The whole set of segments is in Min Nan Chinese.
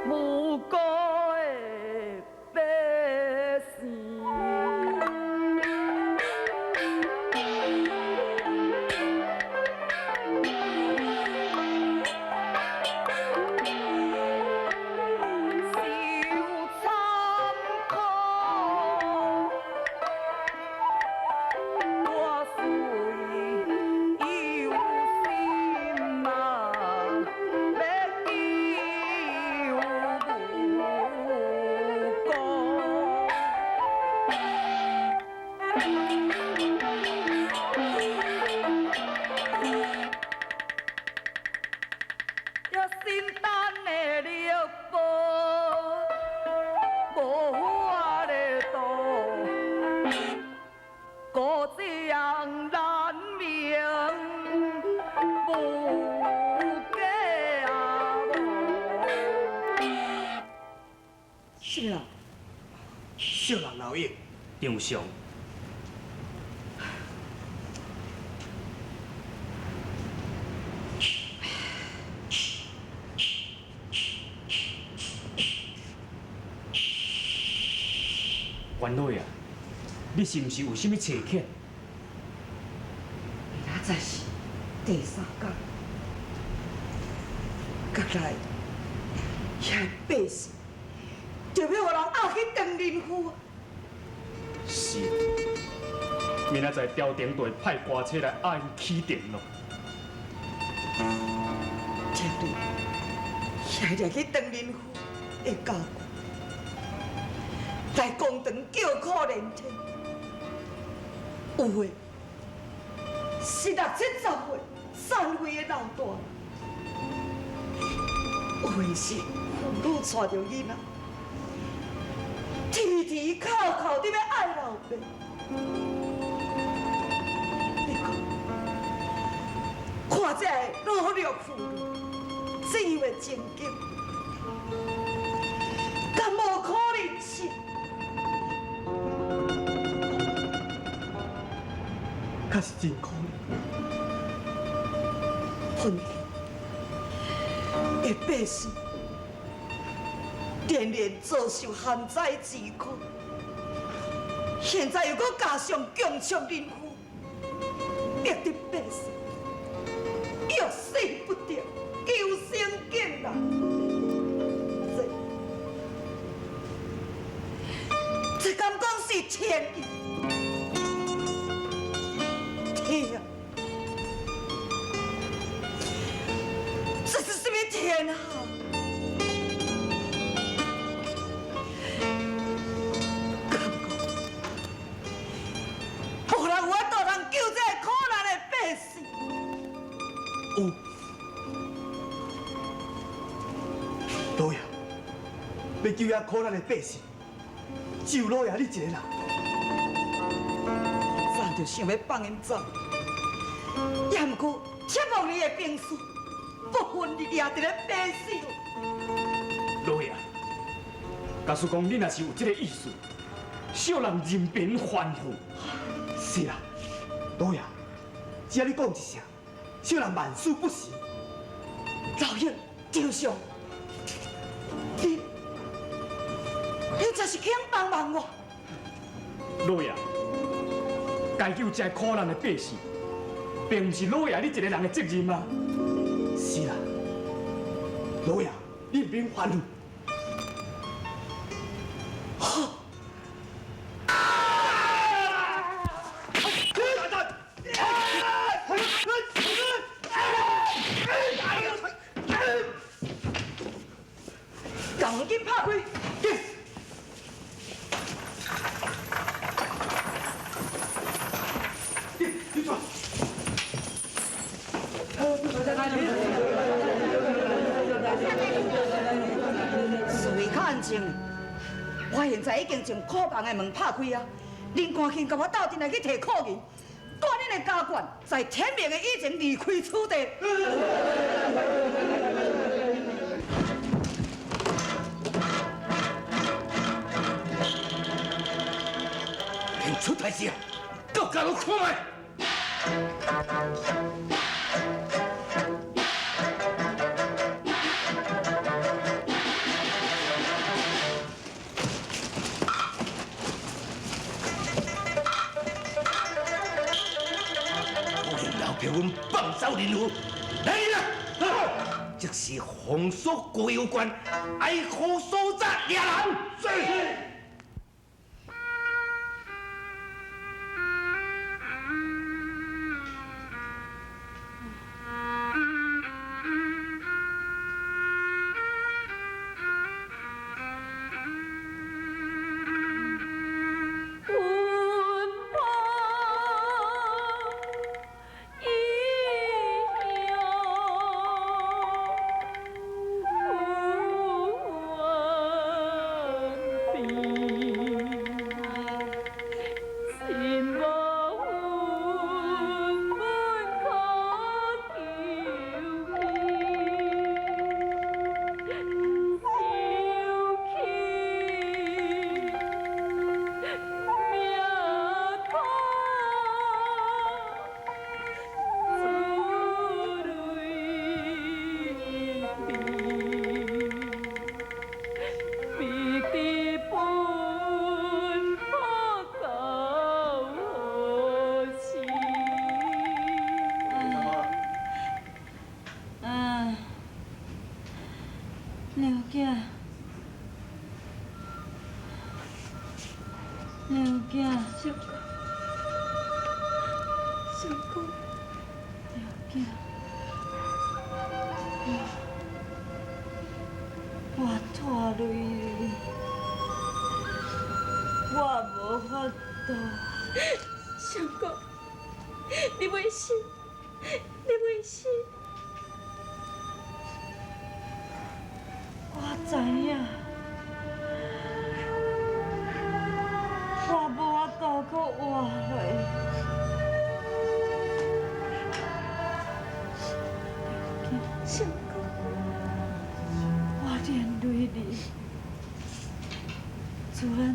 無辜的百姓。受惨苦，我虽有心啊，欲救無辜。也心胆的力薄，無法度，孤掌難鳴，無家啊無。是啊，小人老友，張相，元老啊，你是毋是有啥物差遣？明仔載是第三工，閣來遐百姓就欲予人押去當人夫啊！是，明仔載朝廷就會派官車來押𪜶起庭囉。聽你遐掠去當人夫的家眷，來公堂叫苦連天，有的是六七十歲殘廢的老大，有的是婦女帶著囡仔，啼啼哭哭佇欲愛老爸。你講，看這个老弱婦孺這樣的情景，敢無可能是？確實真可憐。分的百姓，連連遭受旱災之苦，現在又閣加上強搶人夫，逼得百姓欲死不得，求生艱難。這敢講是天意？天啊！這是啥物天啊？敢講，無人有法度通救這个苦難的百姓。有，老爺，欲救遐苦難的百姓，只有老爺你一个人。早就想欲放𪜶走，也毋過切莫里的兵士不分日夜佇咧白死。老爺，假使講你若是有這个意思，小人任憑吩咐。是啦，老爺，只要你講一聲，小人萬死不辭。老兄，張相，你這是肯幫忙我？老爺，解救這苦難的百姓，並毋是老爺你一個人的責任啊！是啦，老爺，你毋免煩惱。好。趕緊拍開！緊！你轉。事較安靜，我現在已經將庫房的門拍開啊！恁趕緊共我鬥陣來去提庫銀，帶恁的家眷在天明的以前離開此地。天出代志啊！到家攏看覓。替阮放走林父。来人啊！这是封锁高邮关，爱护所在掠人。是。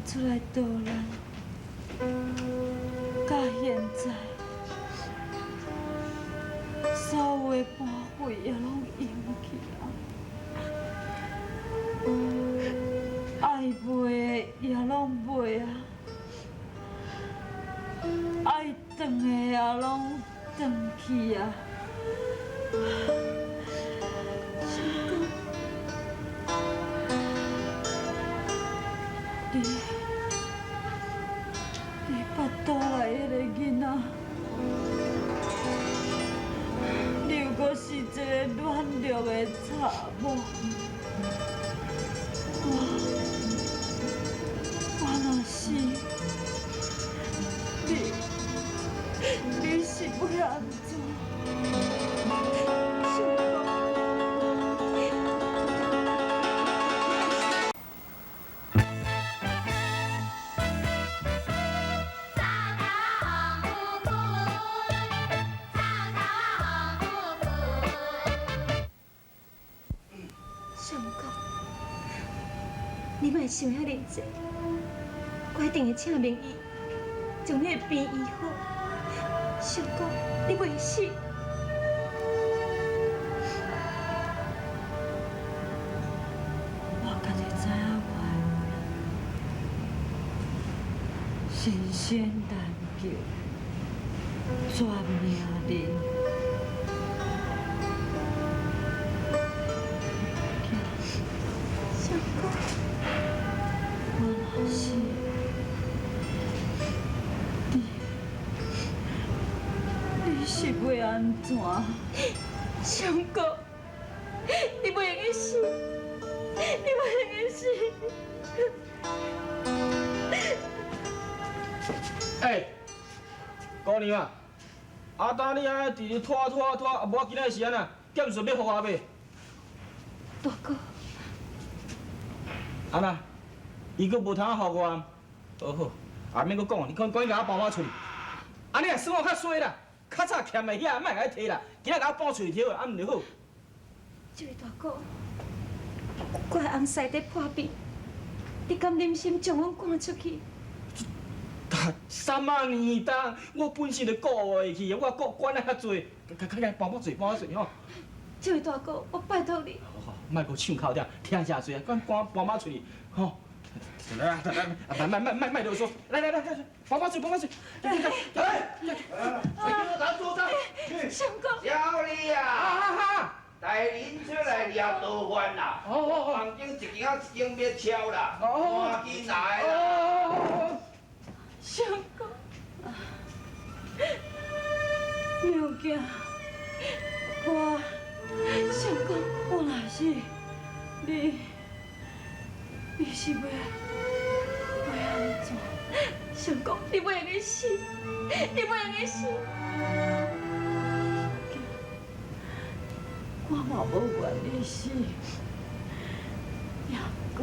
出来逃难，到现在，所有的盘费也拢用去啊，爱卖的也拢卖啊，爱转的也拢转去啊。是一个软弱的查某，我若死，你是欲按怎？你莫想遐尔济，我一定会请名医将你的病医好。小哥，你袂死。我家己知影我的神仙难救，绝命人。怎？相公，你袂用得死，你袂用得死。欸，姑娘啊，阿当你按呢直直拖拖拖，啊无今仔是按怎？剑术欲予我未？大哥。按怎？伊阁无通予我？好好，也免阁讲，你赶紧共我搬我出去。按呢也算我较衰啦。较早欠的遐，莫共伊提啦。今仔共我搬喙抽的，按毋就好？这位大哥，我的翁婿伫破病，你敢忍心将阮赶出去？啥物年代，我本身就顾袂去，我顾管啊较济，赶紧帮我做，帮我做吼。这位大哥，我拜托你。好好，莫阁唱哭点，听诚济，赶赶搬马出去，吼。來來來，慢慢慢慢囉嗦，來來來來，幫幫水幫幫水，來來來，來，做賬。相公，小李啊，帶恁出來掠倒飯啦！房間一間仔一間欲敲啦，趕緊來啦！相公，娘囝，我相公，我若是你，你是欲按怎？相公，你袂用死，你袂用死。我嘛無願你死，也毋過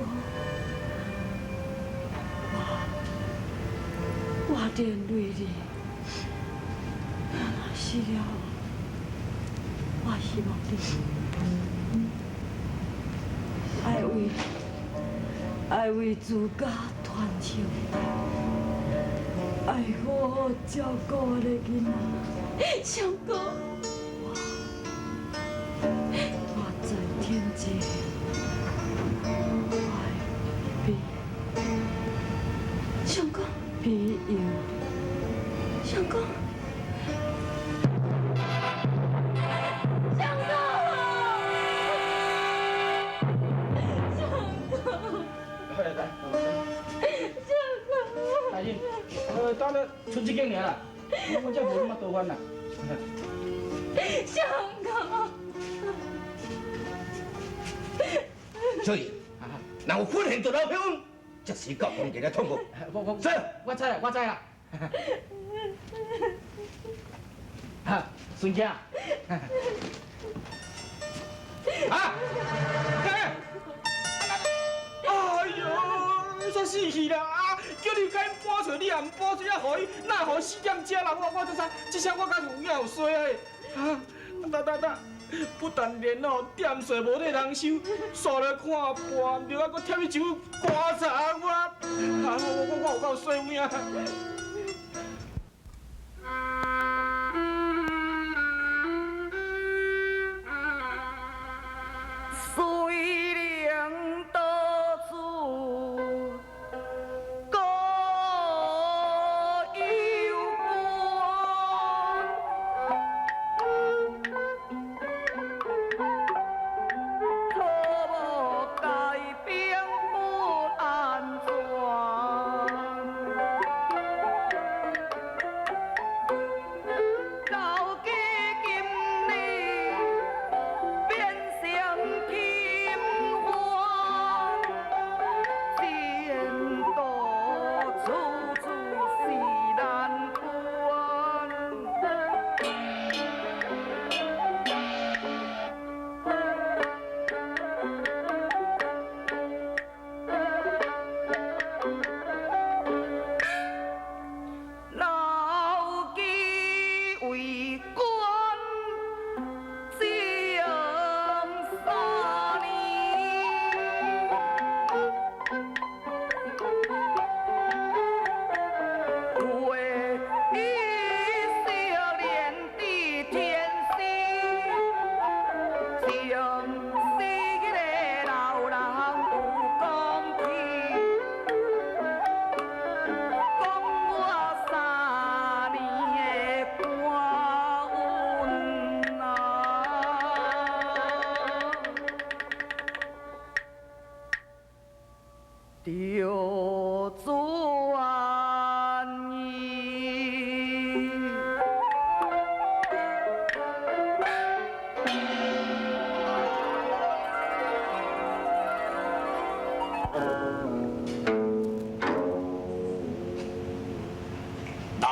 我連累你，我若死了後，我希望你愛為自家傳承，愛好好照顧我的囡仔。相公。我在天之靈，我會相公庇佑，相公，相公，相公，来来，相公，大人，等下剩這間爾啦，我這無什麼倒飯啦。相公。所以，若有發現到老乡，即時到房間來通報。我知啦，我知啦。哈，孫仔。啊！哎呦，煞死去啦！啊，叫你趕緊搬出，你也毋搬出，啊，予伊哪予四點食啦？我這啥？這下我敢有影有衰啊！啊，得得得。不但連哦店稅無咧人收，煞來看盤毋著，啊，閣添一手瓜茶我，啊，我有夠衰有影。雖然到處各有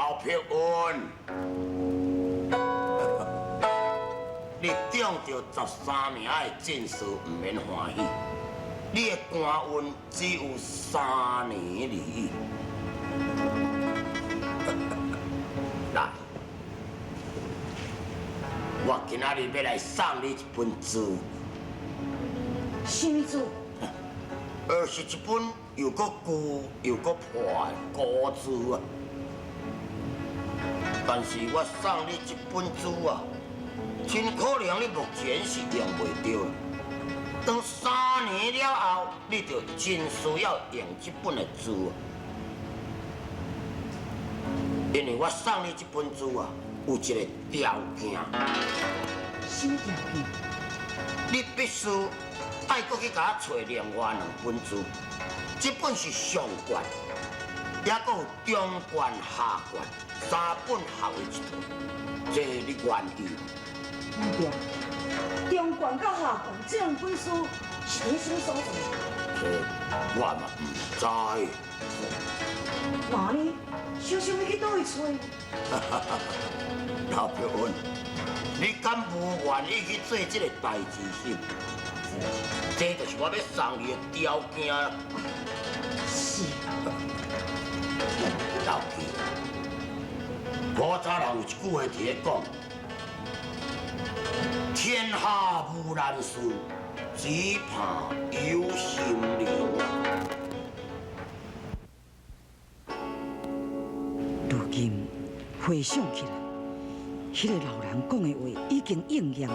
老碧雲，你中著13名的進士，毋免歡喜。你的官運只有3年而已。來，我今仔日欲來送你一本書。啥物書？是一本又閣舊又閣破的古書啊。但是我送你這本書啊，真可能你目前是用袂著，当三年了後，你就真需要用這本的書，因為我送你這本書啊，有一個條件。什麼條件？你必須愛閣去共我揣另外兩本書，這本是上卷，抑閣有中卷、下卷，三本合為一套，這你願意？對。中卷佮下卷這兩本書是佇啥物所在？這我嘛毋知。那呢？想想欲去佗位揣？老伯恩，你敢無願意去做這個代誌是？這就是我欲送你的條件啦。是。老弟，古早人有一句話佇咧講。天下無難事，只怕有心人。如今回想起來，彼個老人講的話已經應驗。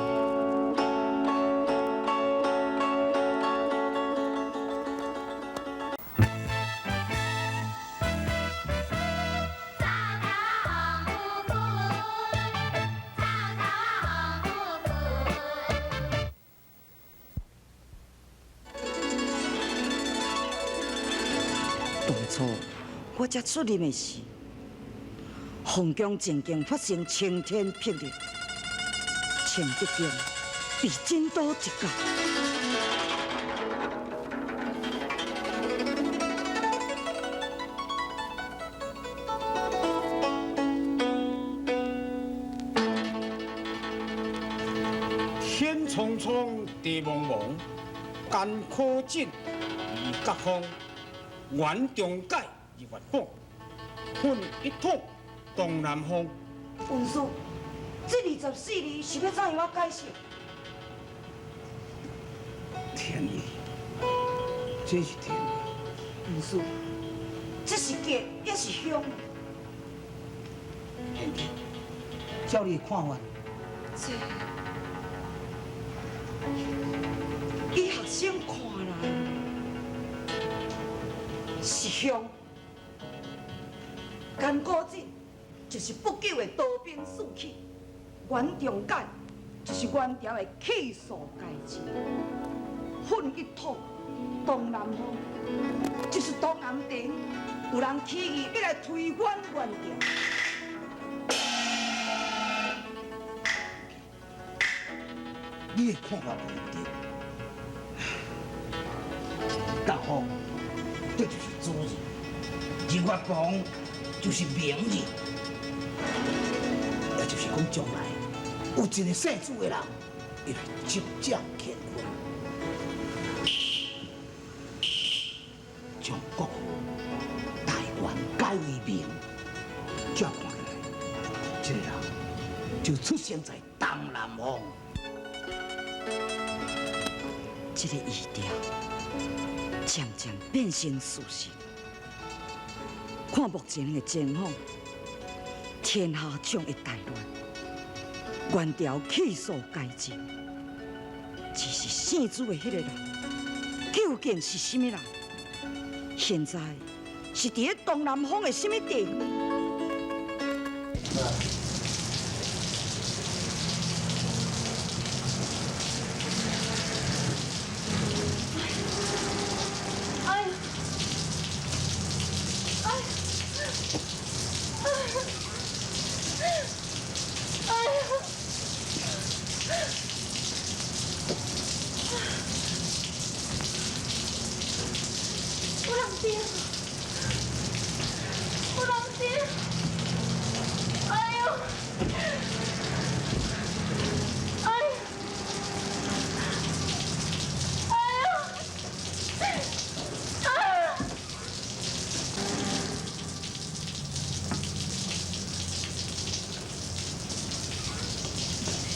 當初我才出任的時，皇宮前景發生晴天霹靂，清德宮被震倒一角。天苍苍，地茫茫，干枯井，而甲风。元中解日月光，混一统东南方。文书，这24字是欲怎样解释？天意，這是天意。文書，這是吉抑是凶？天意，照你的看法，這以學生看來。是凶，干枯井就是不久的刀兵四起，元仲解就是元朝的气数改进，混一统东南方就是东南城有人起义欲来推翻元朝。你的看法无对，甲方。這就是主日，日月光就是明日，也就是講將來有一個姓朱的人，伊來執掌乾坤，將國號大元改為明。這看起來，這個人就出生在東南方。這個預兆。漸漸變成事實。看目前的情況，天下將會大亂，元朝氣數該盡。只是姓朱的彼個人，究竟是啥物人？現在是佇咧東南方的啥物地方？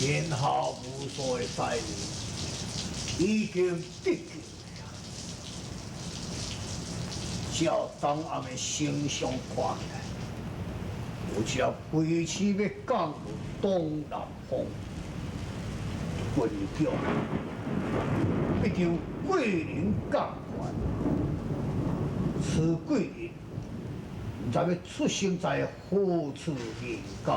天下無數的災難已經得救了。照昨暗的星象看起來，有一粒飛星欲降落東南方，軍局必求贵人降权。此贵人，毋知欲出生在何处人家。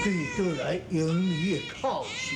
对倒来婴儿的哭声。